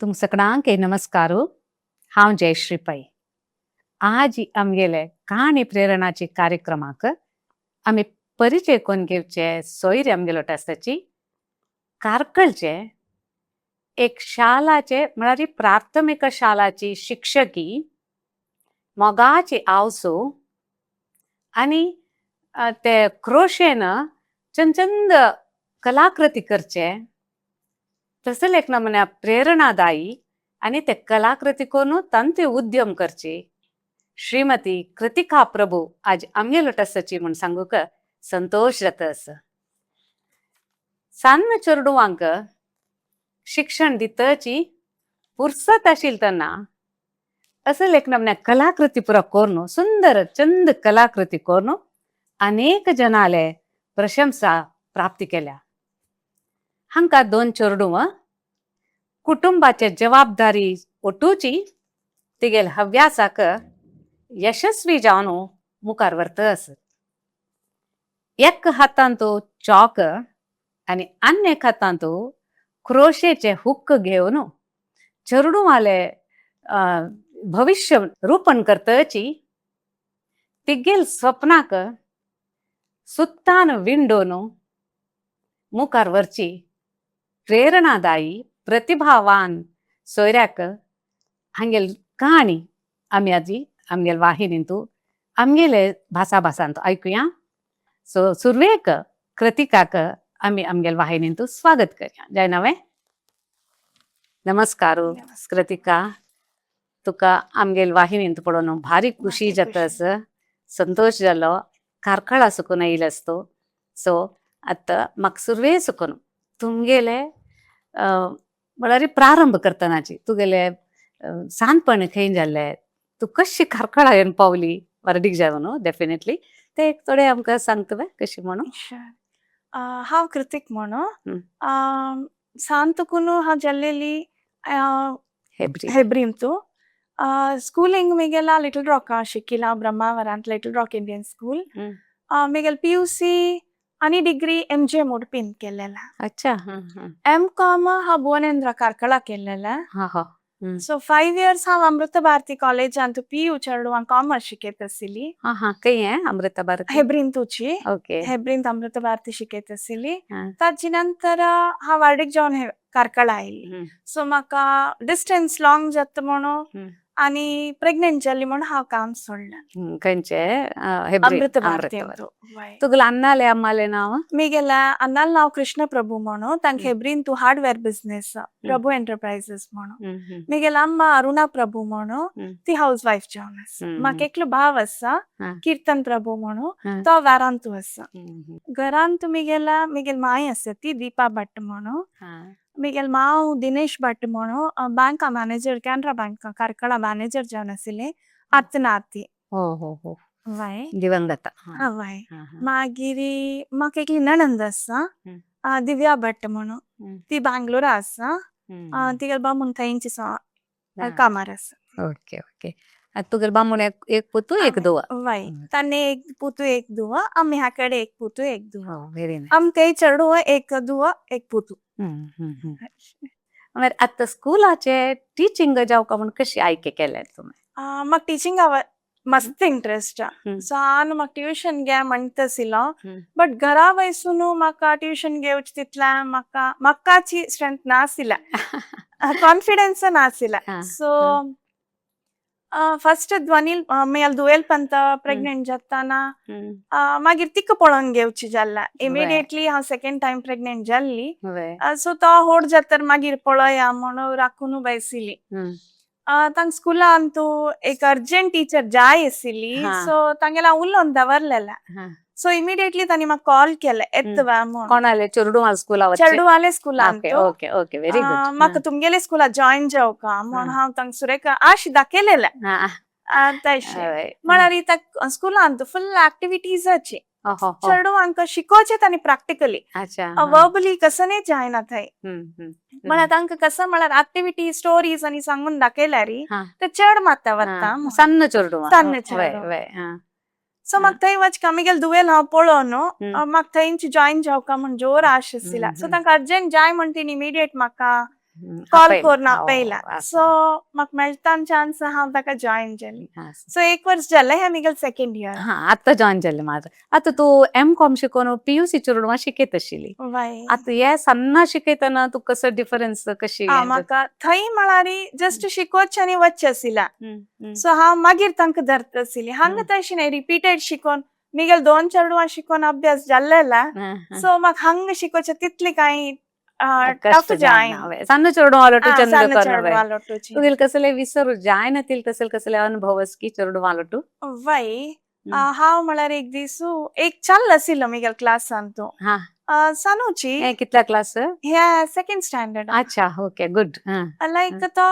तुम सगळ्यांक नमस्कार. हांव जयश्री पै. आज आमगेले काणी प्रेरणाची कार्यक्रमाक आमी परिचय करून घेवचे सोयरे आमगेलो आसाची कार्कळचे एक शालाचे म्हळ्यार प्राथमिक शालाची शिक्षकी मोगाची आवसो आनी ते क्रोशेन चंद चंद कलाकृती करचे तसले एक नमुन्या प्रेरणादायी आनी ते कलाकृती करून तांचे उद्यम करचे श्रीमती कृतिका प्रभू आज आमगेलो आसाची म्हूण सांगूक संतोश जाता. आसा सान्न चेडवांक शिक्षण दितची पुरसत आशिल्ली तेन्ना असले एक नमुन्या कलाकृती पुरा करून सुंदर चंद कलाकृती करून अनेक जनाले प्रशंसा प्राप्ती केल्या. हांकां दोन चेडूं कुटुंबाचे जबाबदारी ओटूची तिगेल हव्यासाक यशस्वी जावन मुखार व्हरता. एक हातांत चॉक आनी अन्य एक हातांत क्रोशेचे हुक्क घेवन चेडवाले भविष्य रूपण करतची तिगेल स्वप्नाक सुत्तान विंडोन मुखार व्हरची प्रेरणादायी प्रतिभावान सोयऱ्याक हांगेल कहाणी आमी आजी आमगेल वाहिनींतू आमगेले भासा भासांत आयकुया. सो सुरवेक कृतिकाक आमी आमगेल वाहिनींतू स्वागत करया. जाय नवें नमस्कार कृतिका, तुका आमगेल वाहिनींत पळोवन भारी खुशी जाता आसा, संतोश जालो. कार्कळा सुकून येयलो आसतो. सो आतां म्हाका सुरवे सुकून तुमगेले म्हळ्यार प्रारंभ करतनाची तुगेले सानपण खंय जाल्ले, तूं कशी कार्कळा येवन पावली, वर्डीक जाव न्हू डेफिनेटली, ते एक थोडे आमकां सांगता कशी म्हणून. Sure. हांव कृतिक म्हणून सान तुकून हांव जल्लेली हेब्री. हेब्रींतू. स्कूलिंग मिगेला लिटल रॉक शिकिला, ब्रह्मावरांत लिटल रॉक इंडियन स्कूल. मिगेल पीयूसी आनी डिग्री एमजीएम उडपीन केलेला. अच्छा हं, हं. एम कॉम हांव भुवनेंद्र कार्कळा केलेला. हा हा हं. सो 5 इयर्स हांव अमृत भारती कॉलेजांत पीयू चेडवांक कॉमर्स शिकयत आशिल्ली. हा हा खंय हें अमृता भारती? हेब्रींतूची. हेब्रींत अमृत भारती शिकयत आशिल्ली. ताजी नंतर हांव वार्डीक जावन हे कार्कळा आयली. सो म्हाका डिस्टन्स लाँग जाता म्हणून आनी प्रेग्नेंट जाली म्हणून हांव काम सोडलें. खंयचे हेब्री? अमृत अमृत भारती. भारती. तुगेले अन्नाले अम्माले नांव? मिगेला अन्नाल नांव कृष्ण प्रभू म्हणून. तांकां हेब्रीन तूं हार्डवेअर बिझनेस, प्रभू एंटरप्राइजेस म्हणून. हं, हं. मिगेला अम्मा अरुणा प्रभू म्हणून. ती हाऊस वाईफ जावन आसा. म्हाका एकलो भाव आसा, कीर्तन प्रभू म्हणून. तो वारांतू आसा. हं, हं. घरांत मिगेला मिगेल माय आसा, ती दीपा भट म्हणून. मिगेल माव दिनेश भट म्हणून, बँका मॅनेजर, कॅनरा बँक कार्कळा मॅनेजर जावन आशिल्ले, आतां ना ती. हो हो हो वय. दिवंगत. हा. वय. हा, हा. मागीर म्हाका एकली नणंद आसा, दिव्या भट म्हणून. ती बांगलोरा आसा. तिगेले बामूण थंयची कामार आसा. ओके ओके आतां तुगेले बामूण एक एक पुतू एक दुवा? वय. तान्ने एक पुतू एक दुवा, आमी ह्या कडेन एक पुतू एक दुवा. हो, व्हेरी नायस. आमकां चेडूं एक दुवा एक पुतू. मागीर आतां स्कुलाचे टिचींग जावका म्हूण कशी आयके केलें तुवें? म्हाका टिचींग मस्त इंट्रस्ट. सो हांव म्हाका ट्युशन घे म्हणटा आशिल्लो, बट घरा वयसून म्हाका ट्युशन घेवचें तितलें म्हाका म्हाकाची स्ट्रेंथ नाशिल्लें, कॉन्फिडन्स नाशिल्लें. सो फर्स्ट ध्वनील मेल दुवेल पंत प्रेग्नेंट जाताना मागीर तिका पळोवन घेवची जाल्लें. इमिडिएटली हांव सेकंड टायम प्रेग्नेंट जाल्ली. सो तो होड जातर मागीर पळया म्हणून राखून बयसिली. तांकां स्कुलान तूं एक अर्जंट टीचर जाय आशिल्ली. सो तांगेले हांव उलोवन दवरलेलें. सो इमिडिएटली तांणी म्हाका कॉल केलें, येता म्हणून. कोणाले चेडूवाले स्कुला वच्चे? चेडवाले स्कुलान. Okay okay okay very good. म्हाका तुमगेले स्कुला जॉईन जावका म्हण हांव तांकां सुरेखा आश दाखयलेलें. तशें म्हळ्यार त्या स्कुलान फुल ऍक्टिविटीजाची चेडवांक शिकोवचें तांणी प्रॅक्टिकली. वर्बली कसं जायना थंय. म्हळ्यार तांकां कसं म्हळ्यार ऍक्टिविटी स्टोरीज आनी सांगून दाखयल्यार ते चड मात्ता वता. सन्न चेडूं. सन्न चेडूं. सो म्हाका थंय वचका मिगेल दुवेल हांव पळोवन म्हाका थंयची जॉईन जावका म्हण जोर आश आशिल्ला. सो तांकां अर्जंट जाय म्हण तेणी इमिडिएट म्हाका कॉल करून आपयला. सो म्हाका मेळटा चान्स, हांव ताका जॉयन जाली. सो एक वर्स जालें, हें म्हगेलें सेकंड इयर. हा, आतां जॉईन जालें मात्र. आतां तूं एम.कॉम शिकोवन पीयूसी चेडवां शिकयत आशिल्ली. वय. आतां हे सान्नां शिकयतना तूं कसो डिफरन्स कशी? म्हाका थंय म्हळ्यार जस्ट शिकोवचें आनी वचचें आशिल्लें. सो हांव मागीर तांकां धरता आशिल्ली. हांगा तशें न्हय, रिपीटेड शिकोवन मिगेल दोन चेडवां शिकोवन अभ्यास जाल्लेला. सो म्हाका हांगा शिकोवचें तितली कांय टफ जायना. सान्न चेडवां आलोटू चंद. सान्न चेडवां लोटूची. तुगेले कसले विसरू जायना तील तसले कसले अनुभव की चेडवां लोटू? वय, हांव म्हळ्यार एक दीस एक चल आशिल्लो मिगेल क्लासान तो सानूची. कितल्या क्लास? हे सेकंड स्टँडर्ड. अच्छा, ओके, गुड. लायक तो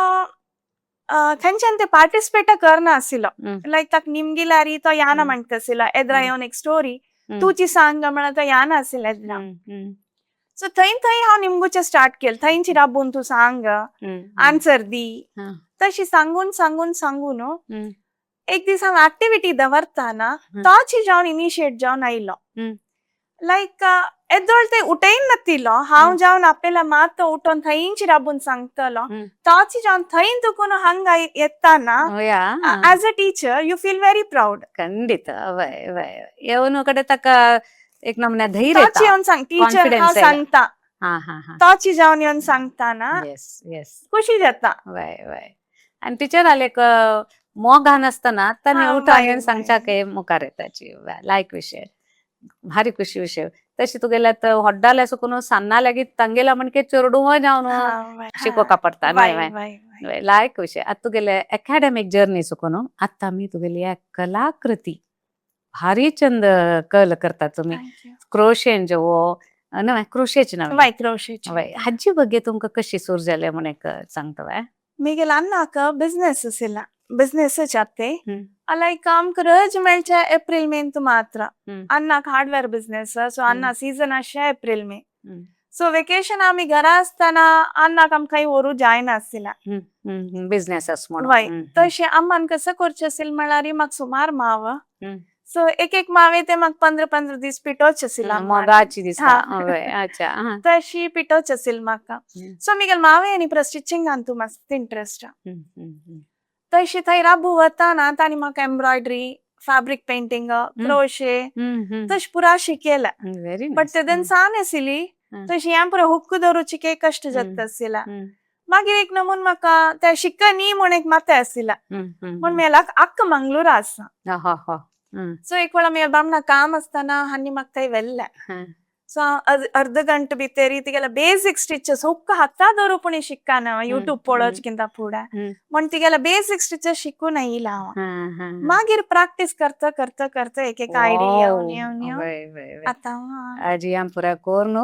खंयच्यान ते पार्टिसिपेट करना आशिल्लो. लायक ताका निमगिलारी तो याना म्हणटा आशिल्लो. एद्रा येवन एक स्टोरी तुची सांग म्हळ्यार तो याना आशिल्लो एद्रा. सो थंय थंय हांव निमगुचें स्टार्ट केलें. थंयची राबून तूं सांग, आन्सर दी, तशी सांगून सांगून सांगून एक दीस हांव ऍक्टिव्हिटी दवरताना तोची जावन इनिशिएट जावन आयलो. लायक येदोळ ते उठयन नातिलो. हांव जावन आपल्याला मात तो उठोन थंयची राबून सांगतलो. तोची जावन थंय तुकून हांगा येताना, as a teacher you feel very proud. ಖಂಡಿತ, वय वय, येवन कಡೆ ताका एक नमूने धैर्य. तोची येवन सांग टीचर, हांव सांगता. हा हा हा तोची जावन येवन सांगताना येस येस खुशी जाता. वय वय, आणि टीचर आले मोगान आसतना तांणी उठून येवन सांगच्याक मुखार येताची. लायक विशय, भारी खुशी विशय. तशी तुगेल्या होड्डाले सुकून सान्ना लागीं तांगेला म्हणके चेडूं जावन शिकोवका पडटा. न्हय, लायक विशय. आतां तुगेले एकाडेमीक जर्नी सुकून आतां आमी तुगेली कलाकृती भारी चंद कल करता तुमी. क्रोशेन जेवो नव्हे, क्रोशेच नव्हे? क्रोशेची. हाजी ಬಗ್ಗೆ तुमकां कशी सुरू जाले म्हण एक सांगता? मिगेल अन्नाक बिझनेस आशिल्ला, बिझनेस जाते. लायक आमकां रज मेळचे एप्रिल मेंत मात्र. अन्नाक हार्डवेअर बिझनेस, सो अन्ना सीझन आशे एप्रिल मे. सो वेकेशन आमी घरा आसतना अन्नाक आमकां खंय व्हरूं जायनाशिल्ला. बिझनेस म्हणून. वय, तशें अम्मान कसं करचें आशिल्लें म्हळ्यार म्हाका सुमार माव. सो एक एक मावे ते म्हाका 15-15 दीस पिठोवचें आशिल्लें. मोगाची दिसता. अच्छा. तशी पिठोवचें आशिल्लें म्हाका. सो मिगेल मावे आनी प्र स्टिचिंगान तूं मस्त इंट्रस्ट. तशी थंय राबू वताना तांणी म्हाका एम्ब्रॉयडरी, फॅब्रिक पेंटिंग, क्रोशे तशें पुरा शिकयलें. व्हेरी. बट तेदन सान आशिल्ली, तशी हें पुरो हुक्क दवरूची कश्ट जाता आशिल्लें. मागीर एक नमून म्हाका ते शिकनी म्हूण एक माथें आशिल्लें म्हूण मेलाक अक्क मंगळूरा आसा. सो एक वेळा म्हगे बामणा काम आसतना हांणी म्हाका थंय व्हेल्लें. सो अर्द गंट भितर तिगेले बेसीक स्टिचेस, हुक्क हाता दवरू पुणी शिक्काना, युट्यूब पळोवच किंता फुडें म्हण तिगेले बेसीक स्टिचेस शिकून येयला हांव. मागीर प्रॅक्टीस करता करता करता एक एक आयडिया येवन येवन येवन आतां आजी आम पुरा कोरून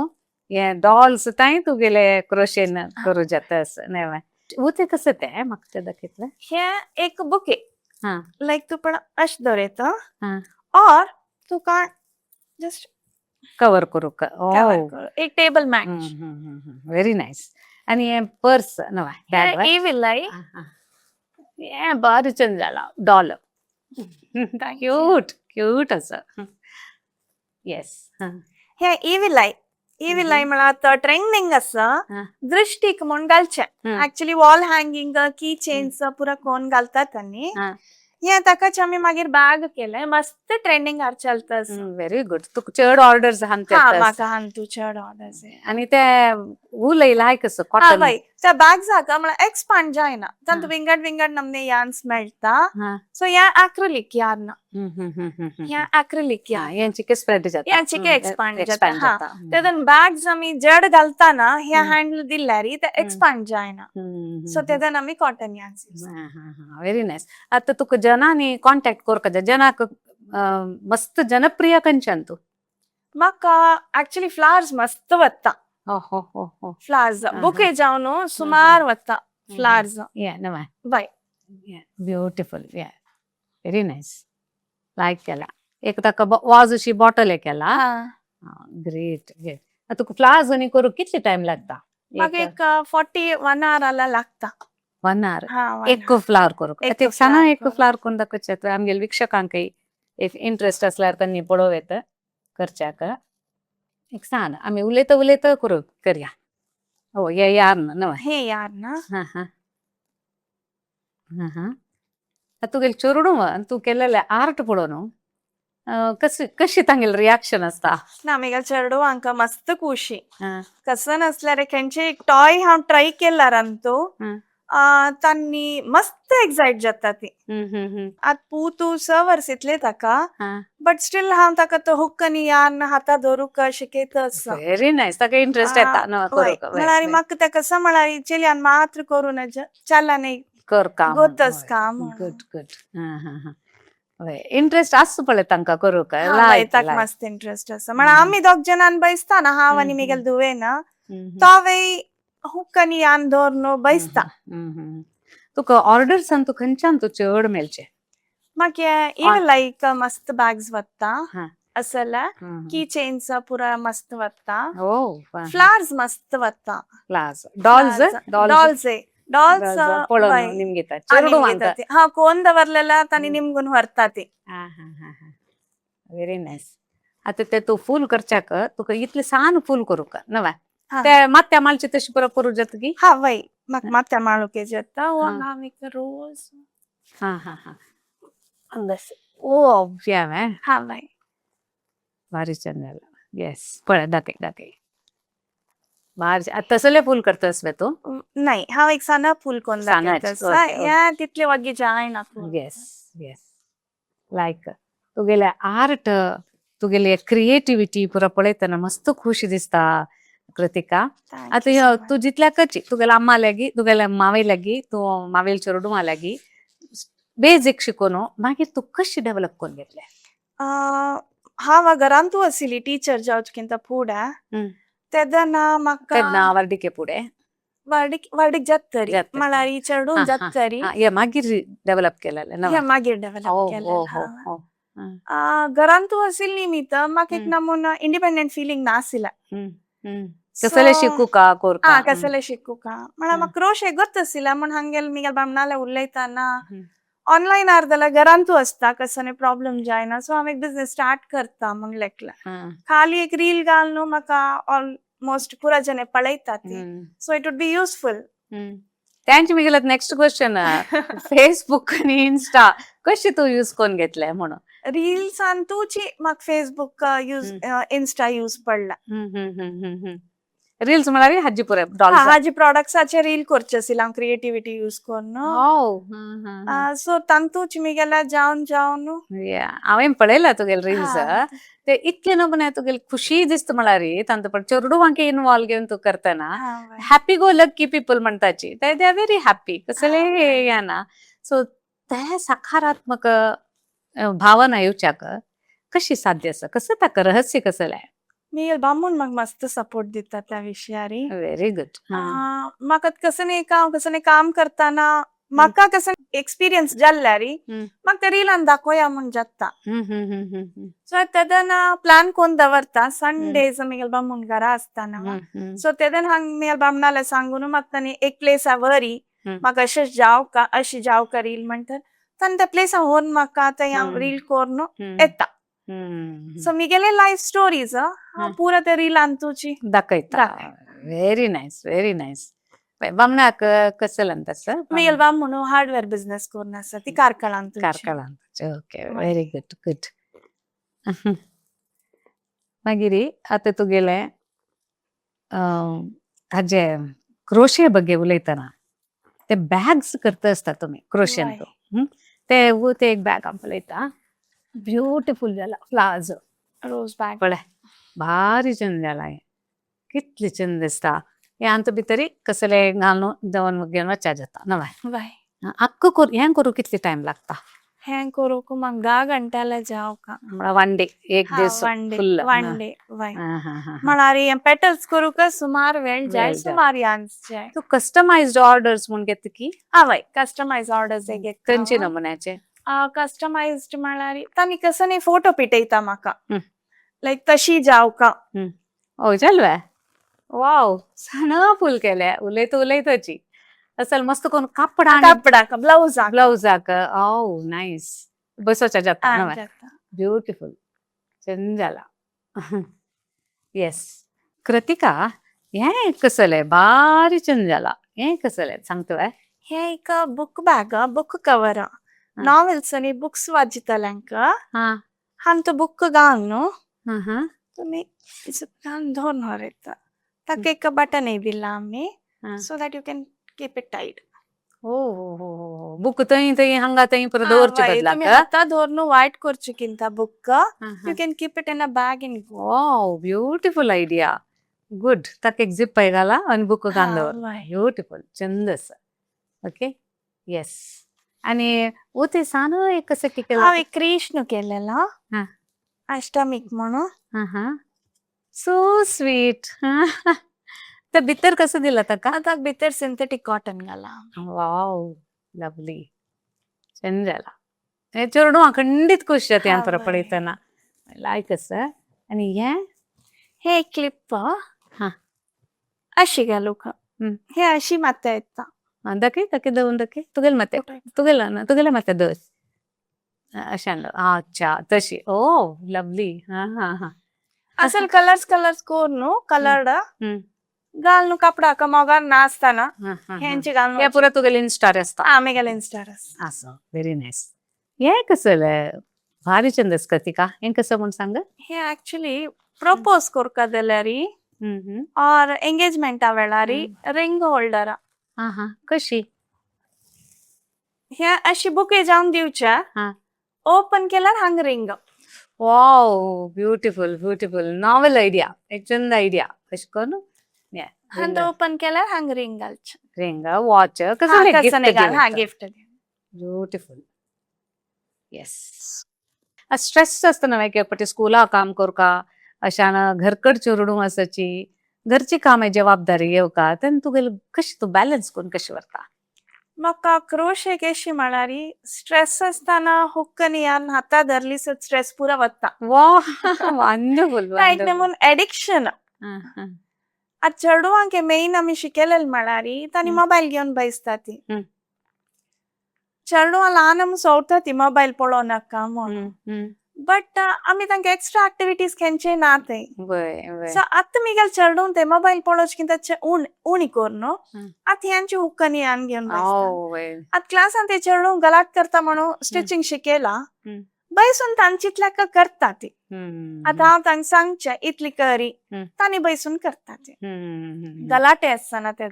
हे डॉल्स तांय तुगेले क्रोशेन करू जाता. न्हय, ते कसं ते म्हाका ते दाखयतले? हे एक बुके, लायक तूं पण अशें दवरता और तुका जस्ट कवर करूक. एक टेबल मॅट. Very nice. आणि हे पर्स नवा बॅग. Evil I. हे भारी चंद जाला डॉल, क्यूट क्यूट असं. येस. हे इविल I. Evil I म्हळ्यार आतां ट्रेंडिंग आसा, दृश्टीक म्हूण घालचें. Actually wall hanging, key chains पुरा कोण घालतात. आनी हे ताकाच आमी मागीर बॅग केलें. मस्त ट्रेंडिंगार चलता. Very good. तुका चड ऑर्डर्स. हा, म्हाका हांतू चड ऑर्डर्स. आणि ते वूल लायक असं कॉटन. वय, त्या बॅग जाका म्हळ्यार एक्सपांड जायना. तातूंत विंगड विंगड नमने यार्न्स मेळटा. सो ह्या अॅक्रिलिक यार्न, ह्या अॅक्रिलिक यार्न. यांची स्प्रेड जाता. यांची एक्सपांड जाता. हा, तेदन बॅग्स आमी जड घालताना ह्या हँडल दिल्यार ते एक्सपांड जायना. सो तेदन आमी कॉटन यार्न्स. Very nice. आता तुका जनांनी कॉन्टॅक्ट करका जाय, जनाक मस्त जनप्रिय खंयच्यान तूं? म्हाका ऍक्च्युली फ्लावर्स मस्त वता. हो हो हो हो फ्लावर्स बुके जावन सुमार वता फ्लावर्स. या नवा. बाय. ब्युटिफुल, या, व्हेरी नायस. लायक केला. एक ताका वाजूची बॉटल केला. Great great. तुका फ्लावर्स आनी करूंक कितले टायम लागता? म्हाका एक 41 our आला लागता. 1 our एक फ्लावर करूंक? एक साना एक फ्लावर करून दाखोवचें आमगेले वीक्षकांकय. If interest असल्यार तांणी पळोवं येता करच्याक. एक सान आमी उलयता उलयता करूं करया. ओ हे यार्न नव. हे यार्न. हा हा हा हा. तुगेले चेडूं आनी तूं केलेलें आर्ट पळोवन कशी कशी तांगेली रिएक्शन आसता? ना, मिगेल चेडवांक मस्त खुशी. हा. कसं नसल्यार खंयचे एक टॉय हांव ट्राय केल्यार अंतू तांणी मस्त एक्सायट जाता ती. हम्म हम्म हम्म आत पूतू 6 वर्स इतले ताका, बट स्टील हांव ताका तो हुक आनी यार्न हाता धरूंक शिकयता आसा. Very nice. ताका इंट्रस्ट येता न्हय वय, करूंक. म्हळ्यार म्हाका तें कसं म्हळ्यार चेडयान मात्र करूं नज, चल्यान कर काम. गोतस काम म्हणून. Good good. हा हा हा. वय, इंट्रस्ट आसता पळय तांकां करूंक. हा, वय, लायक ताका लायक. मस्त इंट्रस्ट आसा. म्हळ्यार आमी दोग जाणां बैसता हांव आनी मिगेल धुवे ना, तो वय हुक आनी यार्न धरून बैसता. तुका ऑर्डर्सान तूं खंयच्यान तूं चड मेळचे? मागे इवन लायक मस्त बॅग्स वता असल्या, की चेन्स पुरा मस्त वता. ओ. फ्लावर्स मस्त वता. Flowers, dolls? Dolls, dolls. पळोवन निमगिता चेडवांक. हा, कोण दवरलेला तांणी निमगून व्हरता ती. Very nice. आतां ते तूं फूल करच्याक तुका इतलें सान फूल करूंक नव्या हा. ते मात्या मालचे तशें पुरो करूं जाता की? हा, वय, म्हाका मात्या माळूके जाता. हांव एक रोज. हा हा हा, अंदाज ओ हांवें. हा, वय. भारी चंद जाला. येस, पळय, दाखय दाखय. भारी. आतां तसलें फूल करता तूं? नाही, हांव एक साना फूल कोन्न सानाच, दाखयता. Okay, okay. या तितले वगी जायना. येस येस, लायक तुगेलें आर्ट, तुगेली क्रिएटिविटी पुरो पळयतना मस्त खुशी दिसता कृतिका. आतां ह्यो तूं जितल्याकच तुगेल्या अम्मा लागीं, तुगेल्या मावे लागीं, तूं मावेल चेडवां लागीं बेजीक शिकून मागीर तूं कशी डेव्हलप करून घेतलें? हांव घरांतू आशिल्ली टीचर जावचकिंत फुडें, तेदना म्हाका तेन्ना वर्डिके फुडें. वर्डीक वर्डीक जातरी. जातरी. म्हळ्यार चेडूं जातरी. हे मागीर डेव्हलप केलेलें हे मागीर डेव्हलप केलें. हो. घरांतू आशिल्ली निमित्त म्हाका एक नमुना इंडिपेंडंट फिलींग नाशिल्लें. कसलें शिकूका कोरका. हा, कसलें शिकूका म्हळ्यार म्हाका क्रोशे गोत आशिल्लें म्हूण हांगेल मिगेल बामणाले उलयतना ऑनलायन अर्दला घरांतू आसता, कसले प्रॉब्लम जायना, सो हांव एक बिजनेस स्टार्ट करता म्हूण लेखलें. खाली एक रील घाल न्हू, म्हाका ऑलमोस्ट पुरा जने पळयता ती, so it would be useful. तांचे मिगेले नेक्स्ट क्वेश्चन, फेसबुक आनी इन्स्टा कशी तूं यूज करून घेतले म्हणून? रील्सान तुची म्हाका फेसबुक यूज, इन्स्टा यूज पडला. रील्स म्हळ्यार हाजी पुरे डॉल्स? हाजी प्रॉडक्ट्साचे रील करचे आशिल्ले हांव क्रिएटिविटी यूज करून. सो तांतूच मिगेल्या जावन जावन. हांवें पळयला तुगेले रील्स. ते इतले न्हू तुगेली खुशी दिसता म्हळ्यार तांतू पण चेडवांक इनवॉल्व घेवन तूं करतना हॅपी गो लक्की पीपल म्हणटाची ते, they are very happy, कसले हें ना. सो ते सकारात्मक भावना येवच्याक कशी साध्य आसा, कसं ताका रहस्य कसलें? मिगेल बामून म्हाका मस्त सपोर्ट दिता त्या विशयारी. Very good. म्हाका कसं न्ही हांव कसं काम करतना म्हाका कसं एक्सपिरियन्स जाल्ल्यारी म्हाका ते रिलान दाखोवया म्हूण जाता. सो तेदना प्लॅन कोन्न दवरता संडेज मिगेल बामून घरा आसतना. सो तेदन हांग मिगेल बामणाले सांगून म्हाका तांणी एक प्लेसा व्हरी, म्हाका अशेंच जावका, अशी जावका रील म्हणटा तांणी त्या प्लेसा व्हरून म्हाका थंय हांव रील करून येता. सो मिगेले लायफ स्टोरीज हांव पुरा त्या रिलान तुजी दाखयता. Very nice, very nice. बामणाक कसलं तसं? मिगेल बामूण हार्डवेअर बिझनेस करून आसा ती कार्कळान. कार्कळान, ओके, व्हेरी गुड गुड. मागीर आतां तुगेलें हाजे क्रोशे ಬಗ್ಗೆ उलयतना ते बॅग्स करता आसता तुमी क्रोशेन, ते ते एक बॅग हांव पळयता, ब्युटिफूल जाला, फ्लावर्स. रोज बॅग. पळय, भारी चंद जाला हें, कितलें चंद दिसता हें. आमकां भितरी कसले घालून दवरून घेवन वचपाक जाता नव्या. आक्क कर हें करूंक कितले टायम लागता? हें करूंक म्हाका 10 घंट्याला जावका. म्हळ्यार वन डे, एक दीस? One day. फुल. वन डे, वय. म्हळ्यार हें पेटल्स करूंक सुमार वेळ जाय, सुमार यान्स जाय. तूं कस्टमायज्ड ऑर्डर्स म्हूण घेता की? हा, वय, कस्टमायज ऑर्डर्स घेता. खंयचे नमुन्याचे? कस्टमायज्ड म्हळ्यार तांणी कसं न्ही फोटो पिटयता म्हाका, लायक तशी जावका. ओ चल, वाव, सान फूल केले. उलयता उलयताची असल मस्त कोण कापड. कापडाक, ब्लाउजाक. ब्लाउजाक, ओ नायस, बसोच्या जाता नव्या. ब्युटिफूल, चंद जाला. येस कृतिका, हें कसलें भारी चंद जाला. हें कसलें सांगता काय? हे एक book bag, book cover. Novels आनी बुक्स वाचितल्यांक. हांव तो बुक घालून हा हा तुमी घालून दवरून येता. ताका एक बटन दिला आमी, so that you can keep it tight. हो हो हो हो, बुक थंय थंय हांगा थंय परत दवरचे बदलाक. तुमी हाता दवरून वायट करचे किंता book, you can keep it in a bag and go. Wow, beautiful idea, good. ताका एक झिप घाला आणि बुक घालून दवर. ब्युटिफुल, चंद आसा. ओके, येस. आणि ओ ते सान एक कसं केला? हांव एक कृष्ण केलेला अष्टमीक म्हणून. हा, सो स्वीट. तर भितर कसं दिला ताका? आतां भितर सिंथेटीक कॉटन घाला. वाव, लवली, चंद जाला. हे चेडूं खंडीत खुश जाता ह्यान परत पळयतना. लायक आसा. आनी हें? हे क्लिप अशी घालूक. हे अशी मात्या येता. दाखय, दाखय, दवरून दाखय. तुगेले माते, तुगेले ना, तुगेले माते दवर अशें. अच्छा, तशी. Oh lovely. हा हा हा. असल कलर्स कलर्स कोरून कलर्ड घालून कपडाक मोगार नाचताना हेंचे घालून. हे पुरा तुगेले इन्स्टार आसता? आमी इन्स्टार. आसा, व्हेरी नायस. हें कसलें भारी चंद आसता तिका. हें कसं म्हूण सांग. हे ऍक्च्युली प्रपोज करका जाल्यार ऑर एंगेजमेंटा वेळार रिंग होल्डर. हा हा, कशी? हे अशी बुके जावन दिवच्या, ओपन केल्यार हांग ring. Wow, beautiful, beautiful, novel idea. एक चंद आयडिया अशें करून. हांग ओपन केल्यार हांग रिंग घालचे. रिंग, वॉच कसं? गिफ्ट. गिफ्ट. ब्युटिफुल, येस. स्ट्रेस आसता एक फावटी स्कुला काम करका, अशान घरकड चेडूं आसाची, घरची कामां जबाबदारी येवका, तेन्ना तुगेले कशी तूं बॅलन्स करून कशी व्हरता? म्हाका क्रोशे केशी म्हळ्यार स्ट्रेस आसतना हुक्कनी यान हाता धरली सो स्ट्रेस पुरा वता. वा, वंडरफुल. लायक म्हूण एडिक्शन. आतां चेडवांक मेन आमी शिकयलेले म्हळ्यार तांणी मोबायल घेवन बसता ती. चेडवां ल्हान आमी सोडटा ती मोबायल पळोवं नाका म्हणून, बट आमी तांकां एक्स्ट्रा एक्टिविटीज खेळचे ना ते. सो आतां मिगेल चेडूं ते मोबायल पळोवचे कितें उणी करून आतां ह्यांची हुक्कनी यान घेवन बसता. आतां क्लासान ते चेडूं गलाट करता म्हणून स्टिचिंग शिकयला, बैसून तांचीतल्या करता ती. आतां हांव तांकां सांगचें इतली करी, तांणी बैसून करता ती. गलाटे आसतना ते.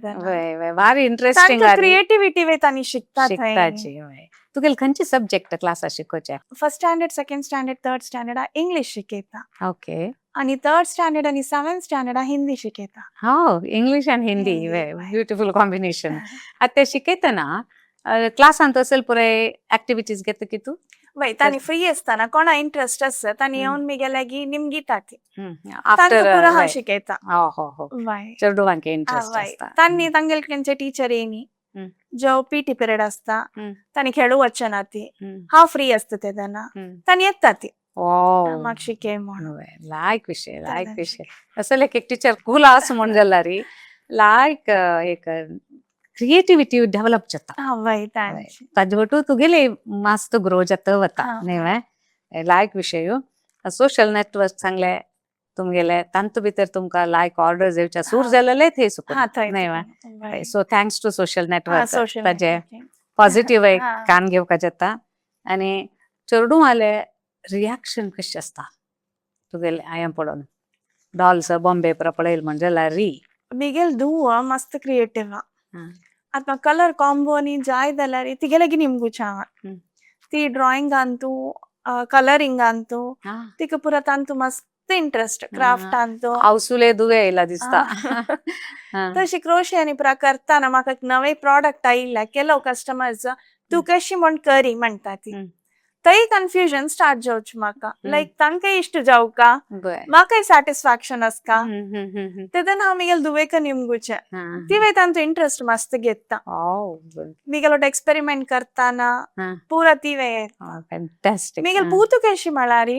भारी इंटरेस्टिंग. क्रिएटिविटी वे तांणी शिकता. शिकताची. तुगेले खंयचे सब्जेक्ट क्लासा शिकोवचे? First standard, second standard, third standard English शिकयता. आणि थर्ड स्टँडर्ड आणि सेव्हन्थ स्टँडर्ड हिंदी शिकयता. हो, इंग्लिश आनी हिंदी, ब्युटिफुल कॉम्बिनेशन. आतां ते शिकयतना क्लासांत असेल पुराय ऍक्टिव्हिटीज घेता की तूं? वय, तांणी फ्री आसतना कोणा इंट्रस्ट आसता तांणी येवन मिगेले लागीं निमगिता ती. तांकां पुरा हांव शिकयता. हो हो हो चेडवांक इंट्रस्ट आसता. तांणी तांगेले खंयचे टिचर येयनी, जो पीटी पिरियड आसता तांणी खेळू वचना ती, हांव फ्री आसता तेन्ना तांणी येता ती म्हाका शिकय म्हणून. लायक विषय, लायक विषय. असं एक टीचर कूल आस म्हण जाल्यार लायक एक क्रिएटिविटी डेव्हलप जाता. वय, तांची. ताजे वटू तुगेले मस्त ग्रो जाता वता न्ही. लायक विषय. सोशल नेटवर्क सांगले तुमगेले, तांतू भितर तुमकां लायक ऑर्डर्स येवच्या सूर जालेले थंय सुकून न्ही. So thanks to social network, ताजे पॉझिटिव्ह एक कान घेवपाक जाता. आनी चेडूं रिॲक्शन कशें आसता तुगेले हांवें पळोवन डॉल्स बॉम्बे पुरा पळयलें म्हण जाल्यार री? मिगेल धूव मस्त क्रिएटिव्ह. आतां कलर कॉम्बो आनी जाय जाल्यार तिगे लागीं निमगुचें हांव. ती ड्रॉइंग अंतू, कलरिंग अंतू, तिका पुरा तांतू मस्त इंट्रस्ट, क्राफ्ट अंतू. आवसुले दुवे येयला दिसता. तशी क्रोशे आनी पुरा करताना म्हाका एक नवे प्रॉडक्ट आयिल्ले केलो, कस्टमर्स तूं कशी म्हण करी म्हणटा ती. थंय कन्फ्युजन स्टार्ट जावचें म्हाका, लायक तांकां इश्ट जावका, म्हाकाय सॅटिस्फॅक्शन आसका. तेन्ना हांव मिगेल धुवेक निमगुचें, ती तांचो इंट्रस्ट मस्त घेता. मिगेल एक्सपेरिमेंट करताना पुरा ती फॅन्टास्टिक. मिगेल पूत कशी म्हळ्यार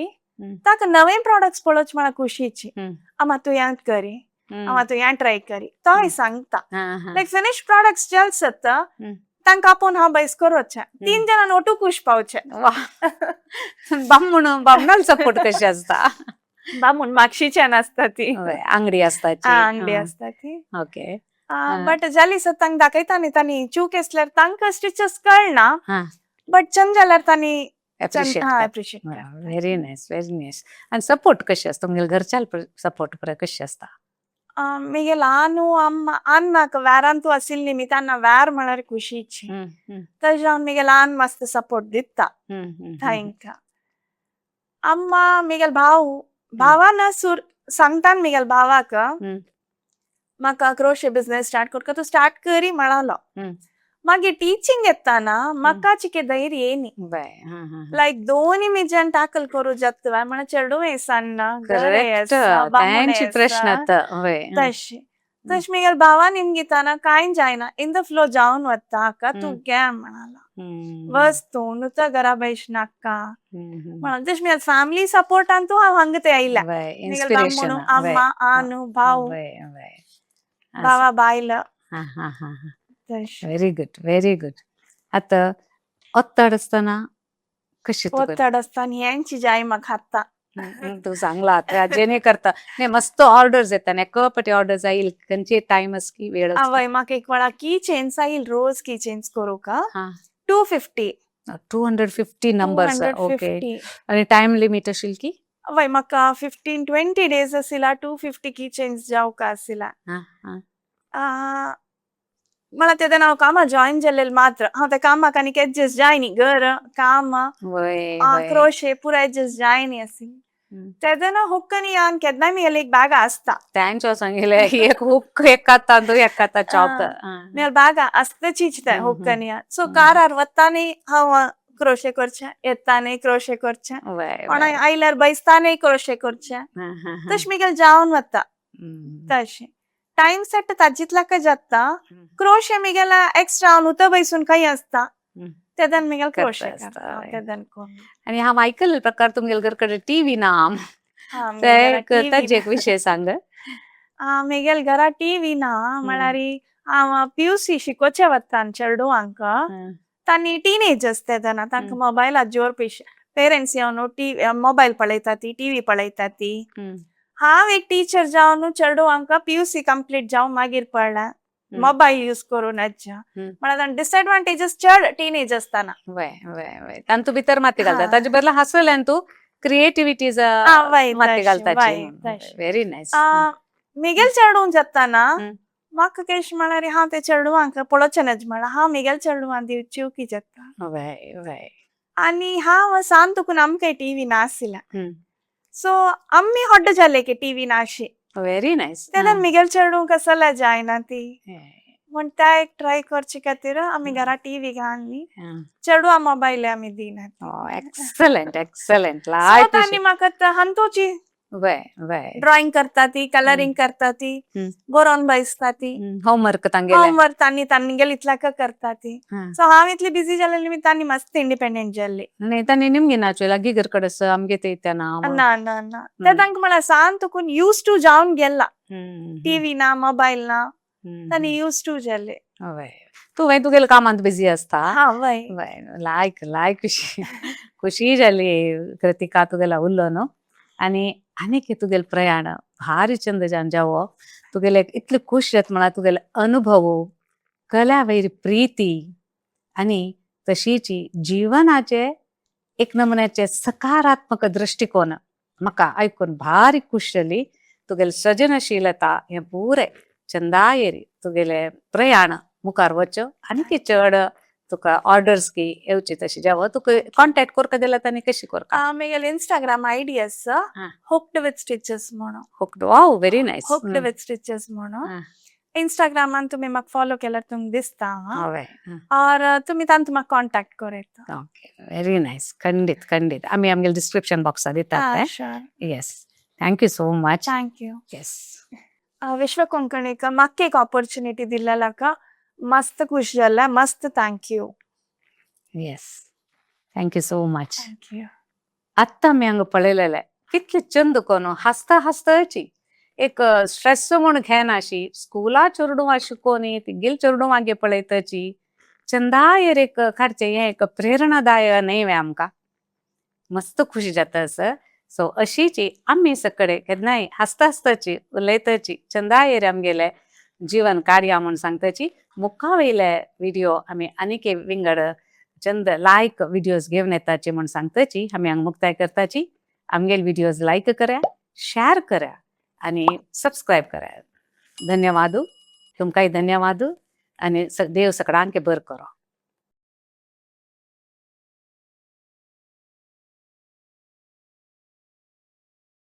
ताका नवे प्रॉडक्ट्स पळोवचे म्हळ्यार खुशीची. अम्मा तूं याद करी, अम्मा तूं यां ट्राय करी, तोय सांगता. लायक फिनिश प्रॉडक्ट्स जेल जाता, तांकां आपोवन हांव बैस करोचें, तीन जाणां ओटू खूश पावचें. बामण बामणाल सपोर्ट कशें आसता? बामूण मागशीच्यान आसता ती. आंगडी आसताची. आंगडी आसता ती. ओके. बट जाली सो तांकां दाखयता न्ही, तांणी चूक आसल्यार तांकां स्टिचस कळना, बट चंद जाल्यार तांणी appreciate. Appreciate. Very nice, very nice. आणि सपोर्ट कशी असता तुमगेले घरच्याल? सपोर्ट बरे कशी असता? मिगे ल्हान अम्मा अन्नाक व्यारांतू आशिल्ली निमित्तान व्यार म्हळ्यार खुशीची. तशें जावन मिगे ल्हान मस्त सपोर्ट दिता तांकां. अम्मा, मिगेल भाव, भावान सुर सांगतान मिगेल भावाक, म्हाका क्रोशे बिझनेस स्टार्ट करका, तूं स्टार्ट करी म्हणालो. मागीर टिचींग येताना म्हाका चिके धैर्य येयनी. बाय हा हा लायक दोनी मिज्यान टाकल करू जाता म्हळ्यार चेडूं सान्न. करेक्ट, त्यांची प्रश्न आता वय. तशी तशी मिगेल भावान इंगिताना कांय जायना, इन the flow जावन वता आका, तूं घे म्हणाला, बस तूं नुता घरा बैश नाका म्हणून. तशें मिगेल फॅमिली सपोर्टान तूं हांव हांगा ते आयल्या. Miguel inspiration. अम्मा, आनु, भाव, भावा बायल. तशें. Very good, very good. आता ಒತ್ತಡ आसतना कशी तूं करता? ಒತ್ತಡ आसतना हेंची जाय म्हाका आतां. तूं सांगला आता जेणे करता नाही, मस्त ऑर्डर्स येता नाही, कपटी ऑर्डर्स येईल, खंयचे टाइम की वेळ? आवय, म्हाका एक वेळा की चेन्स आईल, रोज की चेन्स करूंक 250. 250 numbers, okay. आणि टाइम लिमिट असेल की? वय, म्हाका 15-20 डेज आशिल्ला, 250 की चेन्स जावंक आशिल्ला. मला तेन्ना हांव कामाक जॉयन जाल्लें मात्र, हांव त्या कामाक आनी एडजस्ट जायनी, घर काम क्रोशे पुरा एडजस्ट जायनी आशिल्लें. तेन्ना हुक्कनी यान केन्नाय म्हगेले एक बॅग आसता. त्यांच्या सांगितले एक हुक एक हातान, एक हातात चॉप. म्हगेले बॅग आसताचीच ते हुक्कनी. सो कारार वतानी हांव क्रोशे करचें, येतानी क्रोशे करचें, कोणाय आयल्यार बैसतानी क्रोशे करचें. तशें म्हगेलें जावन वता. तशें टायम सेट ताजितल्याक जाता. क्रोशे म्हगेले एक्स्ट्रा हांव नुतो बैसून खंय आसता तेदन म्हगेले क्रोशे. आणि हा आयकल प्रकार तुमगेले घरकडे टीव्ही ना, ताजे एक विषय सांग. म्हगेले घरा टीव्ही ना म्हळ्यार हांव पीयूसी शिकोवचें वता चेडवांक. तांणी टिनेजर्स तेदना, तांकां मोबायला जोर पिश, पेरेंट्स येवन टी मोबायल पळयता ती, टीव्ही पळयता ती. हांव एक टिचर जावन चेडवांक पीयूसी कंप्लीट जावन मागीर पळ्ळें मोबायल यूज करून आज्जा. म्हळ्यार डिसएडवांटेजस चड टिनेज आसतना. वय वय वय, तांतू भितर माती घालता, ताजे बदला हांसले तूं क्रिएटिव्हिटी माती घालताची. Very nice. मिगेल चेडूं जाताना म्हाका केश म्हळ्यार हांव ते चेडवांक पळोवचें नज, म्हळ्यार हांव मिगेल चेडवां दिवची की जाता. वय वय आनी हांव सान तुकून आमकां टीव्ही नाशिल्ला, सो आमी हॉड्ड जाले की टीव्ही नाशी. Very nice. तेन्ना मिगेल चेडूं कसल्या जायना ती म्हण त्या एक ट्राय करचे खातीर आमी घरा टीव्ही घालनी, चेडवा मोबायल आमी दिना. Excellent, excellent. तांणी म्हाका हांतोची वय वय ड्रॉइंग करता ती, कलरिंग करता ती, बरोवन बैसता ती. होमवर्क तांगेले? होमवर्क तांणी तांगेले इतल्याक करता ती. सो हांव इतली बिझी जालेली, मी तांणी मस्त इंडिपेंडंट जाल्ली. नाही, तांणी निमगे नाचवे लागीं घरकडे आमगे ते ना? ना ना ना, ते तांकां म्हळ्यार सान तुकून यूज टू जावन गेला, टीव्ही ना, मोबायल ना, तांणी यूज टू जाले. वय, तूं मागीर तुगेल्या कामांत बिझी आसता. हा, वय. वय, लायक लायक, खुशी खुशी जाली कृतिका तुगेला उल्लो न्हू. आनी आनीक तुगेले प्रयाण भारी चंद जावन जावो. तुगेले इतले खुश जाता म्हळ्यार तुगेले अनुभव, कला वयर प्रीती आनी तशीची जिवनाचे एक नमुन्याचे सकारात्मक दृश्टिकोन म्हाका आयकून भारी खुश जाली. तुगेले सृजनशीलता हें पुरें चंदायेरी तुगेले प्रयाण मुखार वचो आनी चड तुका ऑर्डर्स की येवची तशी जावं. तुका कॉन्टॅक्ट करका जाल्यार तांणी कशी करका? म्हगेले इंस्टाग्राम आयडी आसा, हुक्ड विथ स्टिचेस म्हणून. Hooked, wow, very nice. Hooked with stitches म्हणून इंस्टाग्रामान तुमी म्हाका फॉलो केल्यार तुमकां दिसता. हय. और तुमी तांतू म्हाका कॉन्टॅक्ट करूं येता. Okay, very nice. खंडीत खंडीत, आमी आमगेले डिस्क्रिप्शन बॉक्सात दितात. Yes, thank you so much. Thank you. Yes. विश्व कोंकणीक म्हाका एक ऑपॉर्च्युनिटी दिल्ल्याक मस्त खुश जालें, मस्त thank you. Yes, thank you so much. Thank you. आत्तां आमी हांगा पळयलेलें कितले चंद कोन हांसता हांसताची, एक स्ट्रेस म्हूण घेनाशी, स्कुला चेडवां शिकोनी तिगेल चेडवां पळयताची चंदायर एक काडचें, हें एक प्रेरणादायक न्हय वे? आमकां मस्त खुशी जाता. असं सो अशीची आमी सकडे केन्नाय हासता हासताची उलयताची चंदायेर आमगेले जीवन कार्या म्हूण सांगताची. मुखा वयले व्हिडिओ आमी आनीक एक विंगड चंद लायक व्हिडिओज घेवन येताची म्हूण सांगताची. आमी हांगा मुक्ताय करताची. आमगेले व्हिडिओज लायक करा, शेअर करा आनी सबस्क्रायब करा. धन्यवाद. तुमकांय धन्यवाद आनी देव सगळ्यांक बरें करो.